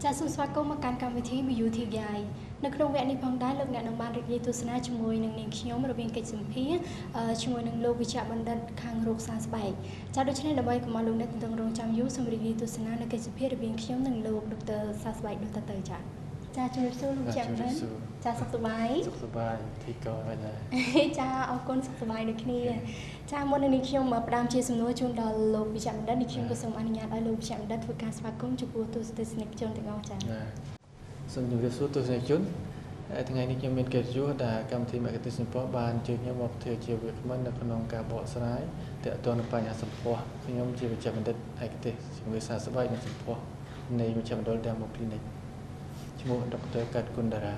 ចាសសូមស្វាគមន៍មកកាន់កម្មវិធី Beauty Guide នៅក្នុងវគ្គនេះផងដែរលោកអ្នកនឹងបានរីករាយទស្សនាជាមួយនឹងនាងខ្ញុំរវាងកិច្ចសម្ភារជាមួយនឹងលោកវិជ្ជបណ្ឌិតខាងរោគសើស្បែកចាសដូច្នេះដើម្បីកុំឲ្យលោកអ្នកទន្ទឹងរង់ចាំយូរសូមរីករាយទស្សនានៅកិច្ចសម្ភាររវាងខ្ញុំនិងលោកដុកទ័រសើស្បែកដូចតទៅចាសចាជំរាបសួរលោកវិជ្ជបណ្ឌិតចាសុខសប្បាយសុខសប្បាយធីកហើយដែរចាអរគុណសុខសប្បាយដូចគ្នាចាមុននឹងនេះខ្ញុំផ្ដើមជាសំណួរជូនដល់លោកវិជ្ជបណ្ឌិតនេះខ្ញុំក៏សូមអនុញ្ញាតឲ្យលោកវិជ្ជបណ្ឌិតធ្វើការស្វាគមន៍ចំពោះទស្សនិកជនទាំងអស់ចាសូមជម្រាបសួរទស្សនិកជនថ្ងៃនេះខ្ញុំមានកិត្តិយសដែលកម្មវិធីមគ្គុទ្ទេសក៍សម្ផស្សបានអញ្ជើញខ្ញុំមកធ្វើជាវាគ្មិននៅក្នុងការបកស្រាយទាក់ទងនឹងបញ្ហាសម្ផស្សខ្ញុំជាវិជ្ជបណ្ឌិតឯកទេសជំងឺសើស្បែកនិងសម្ផស្សនៃមជ្ឈមណ្ឌល Dermo Clinic ឈ្មោះដុកទ័រកាត់គុណតារា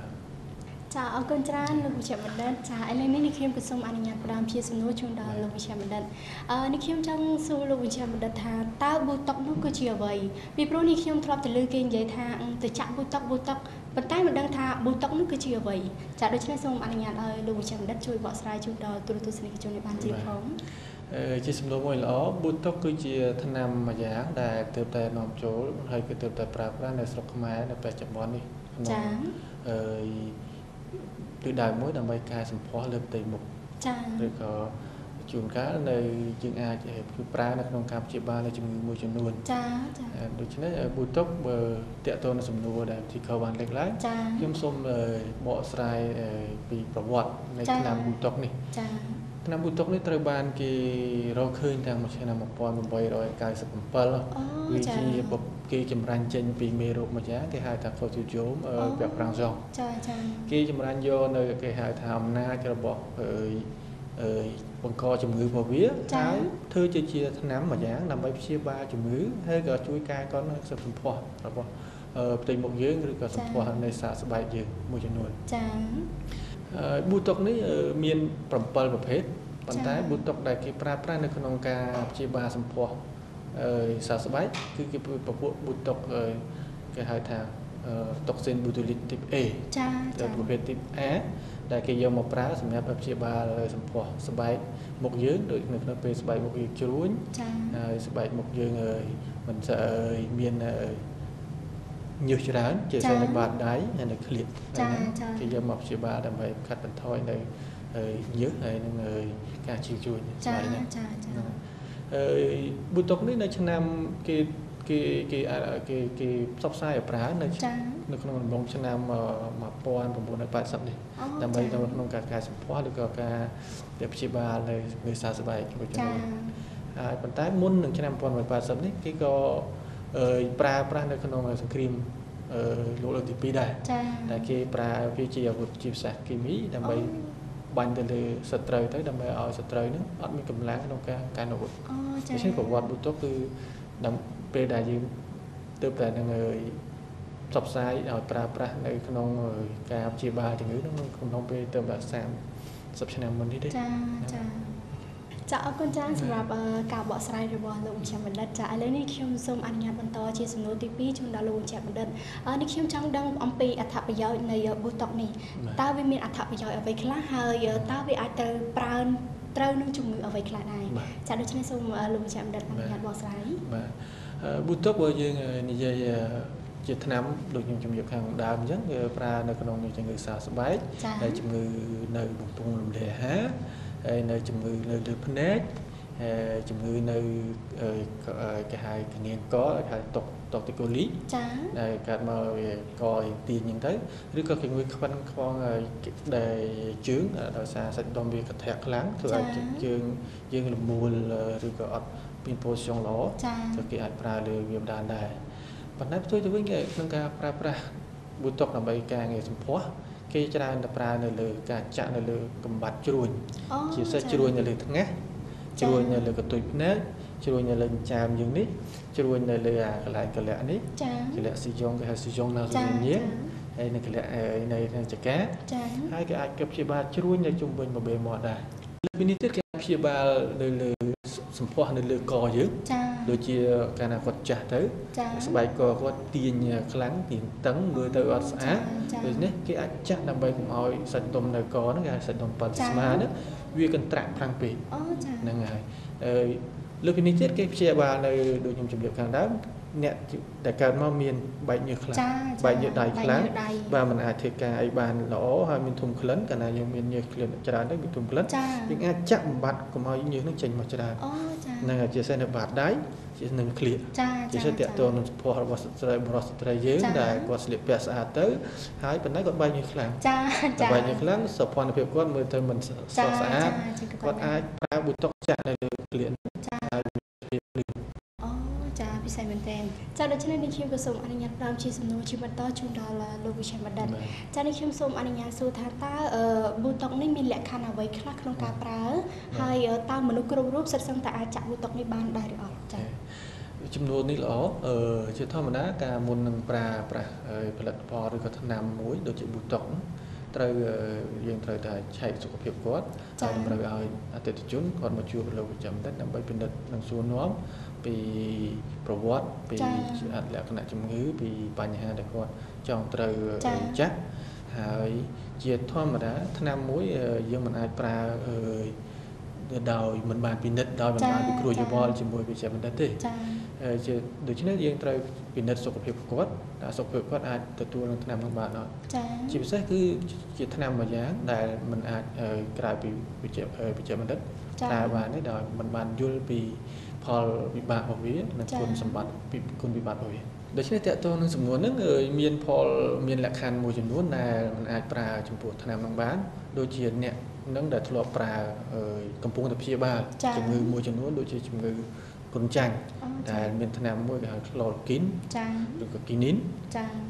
ចាអរគុណច្រើនលោកវិជ្ជបណ្ឌិតចាឥឡូវនេះនេះខ្ញុំក៏សូមអនុញ្ញាតផ្ដើមជាសំណួរជូនដល់លោកវិជ្ជបណ្ឌិតនេះខ្ញុំចង់សួរលោកវិជ្ជបណ្ឌិតថាតើប៊ូតុកនោះគឺជាអ្វីពីព្រោះនេះខ្ញុំធ្លាប់ទៅលើគេនិយាយថាទៅចាក់ប៊ូតុកប៊ូតុកប៉ុន្តែមិនដឹងថាប៊ូតុកនោះគឺជាអ្វីចាដូច្នេះសូមអនុញ្ញាតឲ្យលោកវិជ្ជបណ្ឌិតជួយបកស្រាយជូនដល់ទូរទស្សនិកជនឲ្យបានជ្រាបផងជាសំណួរមួយល្អប៊ូតុកគឺជាថ្នាំមួយយ៉ាងដែលទើបតែនាំចូលហើយគឺទើបតែប្រើប្រាស់នៅស្រុកខ្មែរនៅបច្ចុប្បន្ននេះចាទិសដៅមួយដើម្បីកែសម្ផស្សលើផ្ទៃមុខចាឬក៏ជួនកាលនៅយើងអាចប្រើនៅក្នុងការព្យាបាលនៅជំងឺមួយចំនួនចាចាដូច្នេះប៊ូតុកបើតាក់ទងនឹងសំណួរដែលធីខបានលើកឡើងខ្ញុំសូមបកស្រាយពីប្រវត្តិនៃថ្នាំប៊ូតុកនេះចាថ្នាំប៊ូតុកនេះត្រូវបានគេរកឃើញតាំងពីឆ្នាំ1897វាជាគេចម្រាញ់ចេញពីមេរោគមួយយ៉ាងគេហៅថា Clostridium ពាក់ប្រាំងយ៉ងចាចាគេចម្រាញ់យកនៅគេហៅថាអំណាចរបស់បង្កជំងឺរបស់វាហើយធ្វើជាថ្នាំមួយយ៉ាងដើម្បីព្យាបាលជំងឺហើយក៏ជួយកែកណសម្ផស្សរបស់ផ្ទៃមុខយើងឬក៏សម្ផស្សនៃសាកស្បែកយើងមួយចំនួនចាប៊ូតុកនេះមាន7ប្រភេទប៉ុន្តែប៊ូតុកដែលគេប្រើប្រាស់នៅក្នុងការព្យាបាលសម្ផស្សសើស្បែកគឺគេពពួកប៊ូតុកគេហៅថាតុកស៊ីនប៊ូទូលីនទីប A ចាចាប្រភេទទីប A ដែលគេយកមកប្រើសម្រាប់ព្យាបាលសម្ផស្សស្បែកមុខយើងដូចនៅក្នុងពេលស្បែកមុខយើងជ្រួញហើយស្បែកមុខយើងមិនស្អីមានញើសច្រើនជាពិសេសនៅបាតដៃហើយនៅក្លៀកគេយកមកព្យាបាលដើម្បីកាត់បន្ថយនៅញើសហើយនឹងការឈឺជួញស្បែកហ្នឹងចាចាប៊ូតុកនេះនៅឆ្នាំគេគេគេគេគេផ្សព្វផ្សាយឲ្យប្រើនៅក្នុងអំឡុងឆ្នាំ1980នេះដើម្បីនៅក្នុងការកែសម្ផស្សឬក៏ការព្យាបាលនៅជំងឺសើស្បែកមួយចំនួនហើយប៉ុន្តែមុននឹងឆ្នាំ1980នេះគេក៏ប្រើប្រាស់នៅក្នុងសង្គ្រាមលោកលើកទី2ដែរតែគេប្រើវាជាអាវុធជាពិសេសគីមីដើម្បីបាញ់ទៅលើសត្រូវទៅដើម្បីឲ្យសត្រូវនឹងអត់មានកម្លាំងក្នុងការកាន់អាវុធចាដូច្នេះប្រវត្តិប៊ូតុកគឺពេលដែលយើងទើបតែនឹងផ្សព្វផ្សាយឲ្យប្រើប្រាស់នៅក្នុងការព្យាបាលជំងឺនោះក្នុងពេលទៅដល់30ឆ្នាំមុននេះទេចាចាចាអរគុណច្រើនសម្រាប់ការបកស្រាយរបស់លោកវិជ្ជបណ្ឌិតចាឥឡូវនេះខ្ញុំសូមអនុញ្ញាតបន្តជាសំណួរទី2ជូនដល់លោកវិជ្ជបណ្ឌិតនេះខ្ញុំចង់ដឹងអំពីអត្ថប្រយោជន៍នៃប៊ូតុកនេះតើវាមានអត្ថប្រយោជន៍អ្វីខ្លះហើយតើវាអាចទៅប្រើត្រូវនឹងជំងឺអ្វីខ្លះដែរចាដូច្នេះសូមលោកវិជ្ជបណ្ឌិតអនុញ្ញាតបកស្រាយបាទប៊ូតុកបើយើងនិយាយជាថ្នាំដូចខ្ញុំជំរាបខាងដើមអញ្ចឹងគេប្រើនៅក្នុងជំងឺសើស្បែកហើយជំងឺនៅបំពង់រំលាយអាហារហើយនៅជំងឺនៅលើភ្នែកហើយជំងឺនៅគេហៅកងៀងកគេហៅតុកតុកទីកូលីចាដែលកើតមកវាកទាញអញ្ចឹងទៅឬក៏ជំងឺខ្វិនខ្វងដែលជើងដោយសារសាច់ដុំវាកធាក់ខ្លាំងធ្វើឲ្យជើងយើងរមួលឬក៏អត់មាន position ល្អក៏គេអាចប្រើលើវាម្ដងដែរប៉ុន្តែផ្ទុយទៅវិញក្នុងការប្រើប្រាស់ប៊ូតុកដើម្បីការងារសម្ផស្សគេច្រើនតែប្រើនៅលើការចាក់នៅលើកំបាត់ជ្រួញជាពិសេសជ្រួញនៅលើថ្ងាសជ្រួញនៅលើកន្ទុយភ្នែកជ្រួញនៅលើចិញ្ចើមយើងនេះជ្រួញនៅលើអាកន្លែងកលៈនេះកលៈស៊ីយ៉ុងគេហៅស៊ីយ៉ុងនៅស៊ីញៀហើយនៅកលៈនៅក្នុងចកាហើយគេអាចព្យាបាលជ្រួញនៅជុំវិញបបេមាត់ដែរលើពីនេះទៀតគេព្យាបាលនៅលើសម្ផស្សនៅលើកយើងដូចជាកាលណាគាត់ចាស់ទៅស្បែកកគាត់ទាញខ្លាំងទាញតឹងមើលទៅអត់ស្អាតដូច្នេះគេអាចចាក់ដើម្បីកុំឲ្យសាច់ដុំនៅកហ្នឹងគេហៅសាច់ដុំប៉ាត់ស្មាហ្នឹងវាកន្ត្រាក់ខ្លាំងពេកចាហ្នឹងហើយលើពីនេះទៀតគេព្យាបាលនៅដូចខ្ញុំជម្រាបខាងដើម អ្នកដែលកើតមកមានបែកញើសខ្លាំងបែកញើសដៃខ្លាំងបាទមិនអាចធ្វើការអីបានល្អហើយមានធុំក្លិនកាលណាយើងមានញើសក្លិនច្រើនទៅមានធុំក្លិនយើងអាចចាក់បំបត្តិកុំឲ្យញើសនឹងចេញមកច្រើនហ្នឹងជាពិសេសនៅបាតដៃជានឹងក្លៀកជាពិសេសទាក់ទងនឹងសម្ផស្សរបស់ស្ត្រីបុរសស្ត្រីយើងដែលគាត់ស្លៀកពាក់ស្អាតទៅហើយប៉ុន្តែគាត់បែកញើសខ្លាំងបែកញើសខ្លាំងសោភ័ណភាពគាត់មើលទៅមិនស្រស់ស្អាតគាត់អាចប្រើប៊ូតុកចាក់នៅលើក្លៀកហើយភាពលឿនចាពិសេសមែនទែនចាដូច្នេះនេះខ្ញុំក៏សូមអនុញ្ញាតផ្ដើមជាសំណួរជាបន្តជូនដល់លោកវិជ្ជបណ្ឌិតចានេះខ្ញុំសូមអនុញ្ញាតសួរថាតើប៊ូតុកនេះមានលក្ខខណ្ឌអ្វីខ្លះក្នុងការប្រើហើយតើមនុស្សគ្រប់រូបសិតសឹងតែអាចចាក់ប៊ូតុកនេះបានដែរឬអត់ចាចំនួននេះល្អជាធម្មតាការមុននឹងប្រើប្រាស់ផលិតផលឬក៏ថ្នាំមួយដូចជាប៊ូតុកត្រូវយើងត្រូវតែឆែកសុខភាពគាត់ហើយតម្រូវឲ្យអតិថិជនគាត់មកជួបលោកវិជ្ជបណ្ឌិតដើម្បីពិនិត្យនិងសួរនាំពីប្រវត្តិពីលក្ខណៈជំងឺពីបញ្ហាដែលគាត់ចង់ត្រូវចាក់ហើយជាធម្មតាថ្នាំមួយយើងមិនអាចប្រើដោយមិនបានពិនិត្យដោយមិនបានពិគ្រោះយោបល់ជាមួយវិជ្ជបណ្ឌិតទេជាដូច្នេះយើងត្រូវពិនិត្យសុខភាពគាត់តើសុខភាពគាត់អាចទទួលនឹងថ្នាំនោះបានអត់ជាពិសេសគឺជាថ្នាំមួយយ៉ាងដែលមិនអាចក្រៅពីវិជ្ជបណ្ឌិតប្រើបានទេដោយមិនបានយល់ពីផលវិបាករបស់វានិងគុណសម្បត្តិពីគុណវិបត្តិរបស់វាដូច្នេះតកតងនឹងសំណួរហ្នឹងមានផលមានលក្ខខណ្ឌមួយចំនួនដែលមិនអាចប្រើចំពោះថ្នាំនោះបានដូចជាអ្នកនឹងដែលធ្លាប់ប្រើកំពុងតែព្យាបាលជំងឺមួយចំនួនដូចជាជំងឺគ្រុនចាញ់ដែលមានថ្នាំមួយគេហៅក្លូរគីនឬក៏គីនីន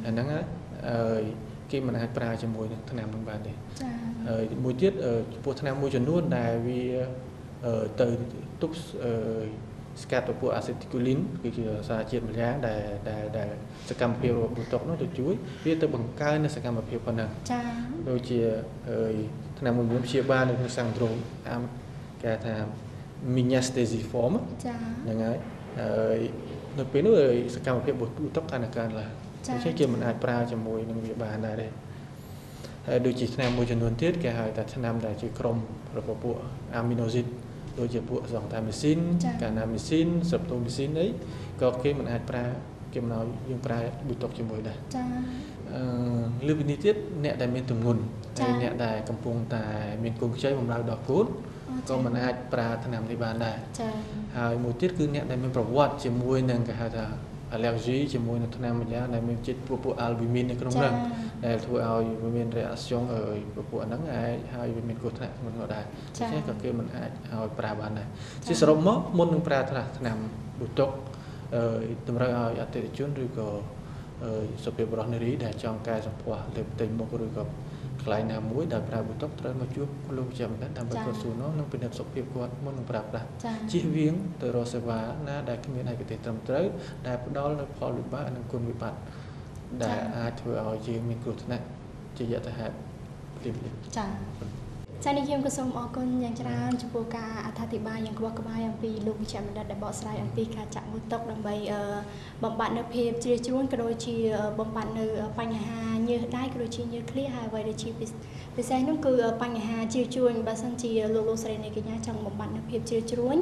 អាហ្នឹងហើយគេមិនអាចប្រើជាមួយនឹងថ្នាំនោះបានទេហើយមួយទៀតចំពោះថ្នាំមួយចំនួនដែលវាទៅទប់ស្កាត់ពពួកអាស៊ីតគូលីនគឺជាសារជាតិម្យ៉ាងដែលដែលសកម្មភាពរបស់ប៊ូតុកនោះទៅជួយវាទៅបង្កើននៅសកម្មភាពប៉ុណ្ណឹងដូចជាថ្នាំមួយព្យាបាលនៅក្នុងសាំងដ្រូមគេថា myastheniform ហ្នឹងហើយហើយនៅពេលនោះសកម្មភាពប៊ូតុកកាន់តែកើនឡើងដូច្នេះគេមិនអាចប្រើជាមួយនឹងវាបានដែរទេហើយដូចជាថ្នាំមួយចំនួនទៀតគេហៅថាថ្នាំដែលជាក្រុមរបស់ពួកអាមីណូស៊ីតដូចជាពួកសង់តាមីស៊ីនកាណាមីស៊ីនស្រេបតូមីស៊ីនអីក៏គេមិនអាចប្រើគេមិនឲ្យយើងប្រើប៊ូតុកជាមួយដែរលើពីនេះទៀតអ្នកដែលមានទម្ងន់ហើយអ្នកដែលកំពុងតែមានកូនខ្ចីបំរើដល់កូនក៏មិនអាចប្រើថ្នាំនេះបានដែរហើយមួយទៀតគឺអ្នកដែលមានប្រវត្តិជាមួយនឹងគេហៅថា allergy ជាមួយនឹងថ្នាំមួយយ៉ាងដែលមានជាតិពួកអាល់ប៊ីមីននៅក្នុងហ្នឹងដែលធ្វើឲ្យវាមាន reaction ពួកហ្នឹងហើយវាមានគ្រោះថ្នាក់ធ្ងន់ធ្ងរដែរដូច្នេះក៏គេមិនអាចឲ្យប្រើបានដែរជាសរុបមកមុននឹងប្រើថ្នាំប៊ូតុកតម្រូវឲ្យអតិថិជនឬក៏សុភាពបុរសនារីដែលចង់កែសម្ផស្សលើផ្ទៃមុខឬក៏កន្លែងណាមួយដែលប្រើប៊ូតុកត្រូវមកជួបលោកវិជ្ជបណ្ឌិតដើម្បីគាត់សួរនាំនិងពិនិត្យសុខភាពគាត់មុននឹងប្រើប្រាស់ជៀសវាងទៅរកសេវាណាដែលគ្មានឯកទេសត្រឹមត្រូវដែលផ្ដល់នូវផលវិបាកនិងគុណវិបត្តិដែលអាចធ្វើឲ្យយើងមានគ្រោះថ្នាក់ជាយថាហេតុភ្លាមៗចានេះខ្ញុំក៏សូមអរគុណយ៉ាងច្រើនចំពោះការអត្ថាធិប្បាយយ៉ាងក្បោះក្បាយអំពីលោកវិជ្ជបណ្ឌិតដែលបកស្រាយអំពីការចាក់ប៊ូតុកដើម្បីបំបត្តិនៅភាពជ្រៀតជ្រួញក៏ដូចជាបំបត្តិនៅបញ្ហាញើសដៃក៏ដូចជាញើសក្លៀហើយអ្វីដែលជាពិសេសនោះគឺបញ្ហាជ្រៀតជ្រួញបើសិនជាលោកស្រីនាងកញ្ញាចង់បំបត្តិនៅភាពជ្រៀតជ្រួញ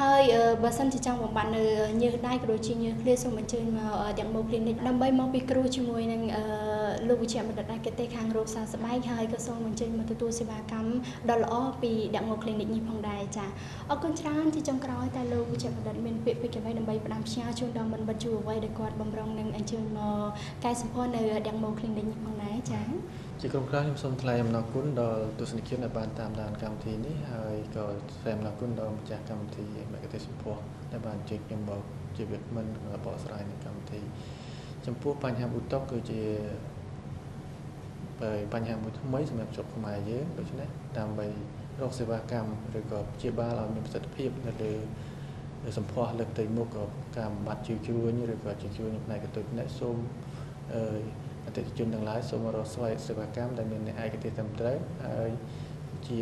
ហើយបើសិនជាចង់បំបត្តិនៅញើសដៃក៏ដូចជាញើសក្លៀសូមអញ្ជើញមកទាំងមក clinic ដើម្បីមកពិគ្រោះជាមួយនឹងលោកវិជ្ជបណ្ឌិតឯកទេសខាងរោគសើស្បែកហើយក៏សូមអញ្ជើញមកទទួលសេវាកម្មដ៏ល្អពីដាក់មក clinic នេះផងដែរចាអរគុណច្រើនជាចុងក្រោយតែលោកវិជ្ជបណ្ឌិតមានពាក្យពេចន៍អ្វីដើម្បីផ្ដាំផ្ញើជូនដល់មិត្តមិត្តជួអ្វីដែលគាត់បំរុងនឹងអញ្ជើញមកកែសម្ផស្សនៅដាក់មក clinic នេះផងដែរចាជាក្រុមខ្លះខ្ញុំសូមថ្លែងអំណរគុណដល់ទស្សនិកជនដែលបានតាមដានកម្មវិធីនេះហើយក៏ថ្លែងអំណរគុណដល់ម្ចាស់កម្មវិធីមគ្គុទ្ទេសក៍សម្ផស្សដែលបានអញ្ជើញខ្ញុំមកជាវាគ្មិនបកស្រាយនៅកម្មវិធីចំពោះបញ្ហាប៊ូតុកគឺជាបញ្ហាមួយថ្មីសម្រាប់ស្រុកខ្មែរយើងដូច្នេះដើម្បីរកសេវាកម្មឬក៏ព្យាបាលឲ្យមានប្រសិទ្ធភាពនៅលើសម្ផស្សលើផ្ទៃមុខក៏ការបំបត្តិជឿជ្រួញឬក៏ជឿជ្រួញផ្នែកកតុយផ្នែកសូមអតិថិជនទាំងឡាយសូមរកស្វែងសេវាកម្មដែលមានអ្នកឯកទេសត្រឹមត្រូវហើយជា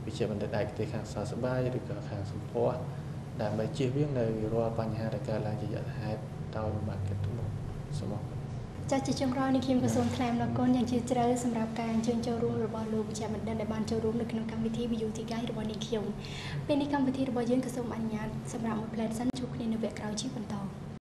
វិជ្ជបណ្ឌិតឯកទេសខាងសើស្បែកឬក៏ខាងសម្ផស្សដើម្បីជៀសវាងនៅរាល់បញ្ហាដែលកើតឡើងជាយថាហេតុដោយមិនបានគិតទុកមុនសូមអរគុណចាជាចុងក្រោយនេះខ្ញុំក៏សូមថ្លែងអំណរគុណយ៉ាងជ្រាលជ្រៅសម្រាប់ការអញ្ជើញចូលរួមរបស់លោកវិជ្ជបណ្ឌិតដែលបានចូលរួមនៅក្នុងកម្មវិធី Beauty Guide របស់នាងខ្ញុំពេលនេះកម្មវិធីរបស់យើងក៏សូមអនុញ្ញាតសម្រាប់មួយផ្លែសិនជួបគ្នានៅវគ្គក្រោយជាបន្ត